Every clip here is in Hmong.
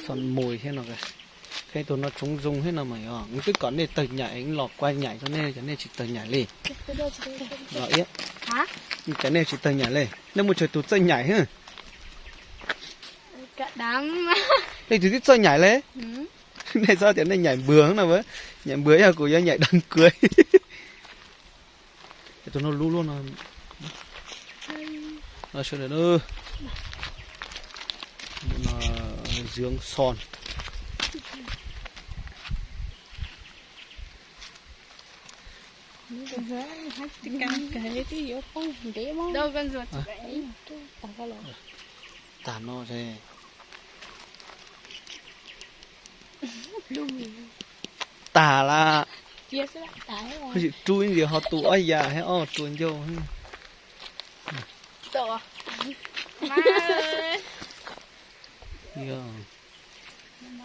Txoj mus thiab no, tus no tsoov zoo thiab no mas yog, twb kom nej tawg nyam los kuaj nyam rau nej, cov nej tsis tawg nyam li. Los iab, cov nej tsis tawg nyam li, nej muaj tsawg tus txawj nyam hwb? Leej twg twb txawj nyam li? Nej txhob tias nej nyam npwg no, nyam npwg yog kuv yuav nyam dab kuv. Tus no lub luaj no. Sawv daws, dưỡng son. Tag no, tag lawm. Ho tsis rub ib ntsis ho tu ob yam thiab, ob rua ncauj.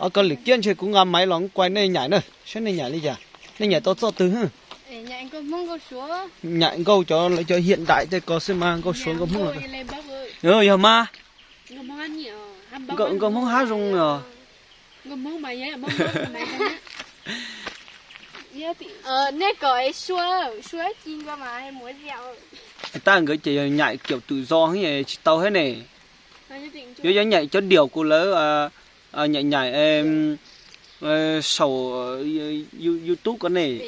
Ob, koj lwm kiab ntshe kuv nqa maiv los kuaj nej nyam na, saib nej nyam li cas, nej nyam tau txoj twg? Nyam nkauj cov, lawv cov hiam daim tej ko xwb mas, nkauj Suav nkauj Hmoob los. Yog mas, nkauj Hmoob hab zoo os. Nej kom sua, sua ci nkaus mas mus. Tab nkawd ces yog nyam kiểu tự do tsis tau thiab ne. Yuav, yuav nyam cov điệu của lawv, nyam, nyam saum YouTube ko ne.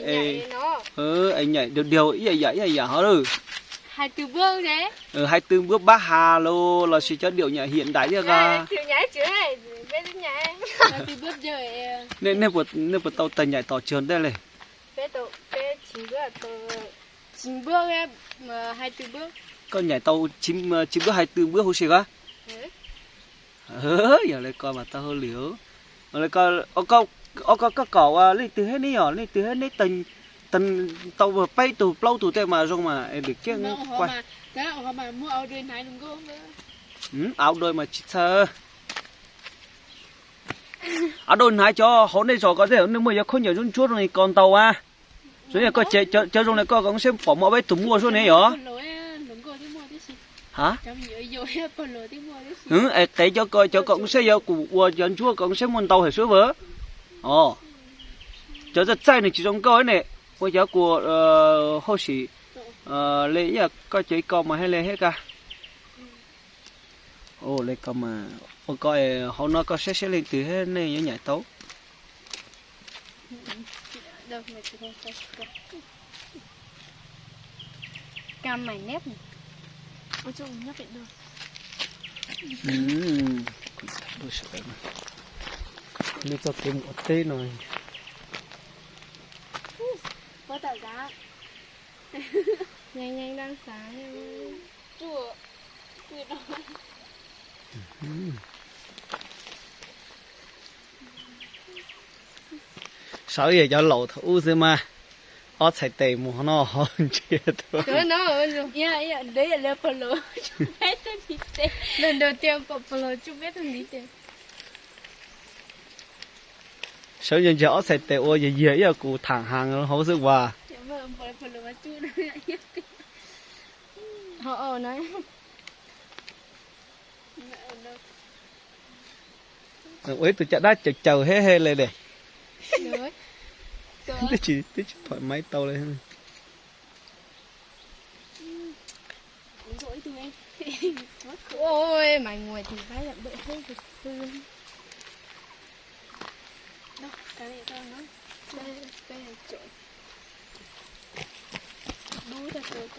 Nyam điều điều ib yam ib yam hov lawm. Hais từ bước bá hà los, los sis cov điệu nhảy hiện đại thiab ko. Nej puas tau tawg nyam tom tsis ntej li? Koj nyam tau tsis, tsis bước hai từ bước huv si ko. Yog li ko mas tau hauj lwm. Ob, koj, koj kom ua leej twg thiab ne, yog leej twg thiab ne, tau peb tug plaub tug tej mas zoo mas lwm kiab. Áo đôi mas tsis txhawj. Áo đôi hnav cov hauv nej zos ko, nej muaj cov khaub ncaws ntsuab ntsuab zoo li ko ntau a. Zoo li koj, cov zoo li koj, koj saib pom muaj peb tug muaj suab ne yog. Es qev cov ko, cov ko saib yog kuv ua cov ntsuab ko saib muaj ntau heev suab vawm. Os, cov txaij txaij nws tsis zoo nkauj ne. Ua cov kuv hauj sim li ib yam koj cov ko mas thiaj li thiab ka. Ua li ko mas, ua ko hauv no koj saib saib leej twg thiab nej yuav nyam tau. Nej txoj kev mus ua teb no. Sawv yog cov laus thaum ub xwb mas, ob txhais tes mus hauv no hauv ntsia tuaj. Sawv ntsia ob txhais tes ua yag yag ib yam kuv tham heev hauv xwb as. Ua ib tug caj dab caws caws he he li ne. Twb tsis, twb tsis thoim maiv tau li. Ok.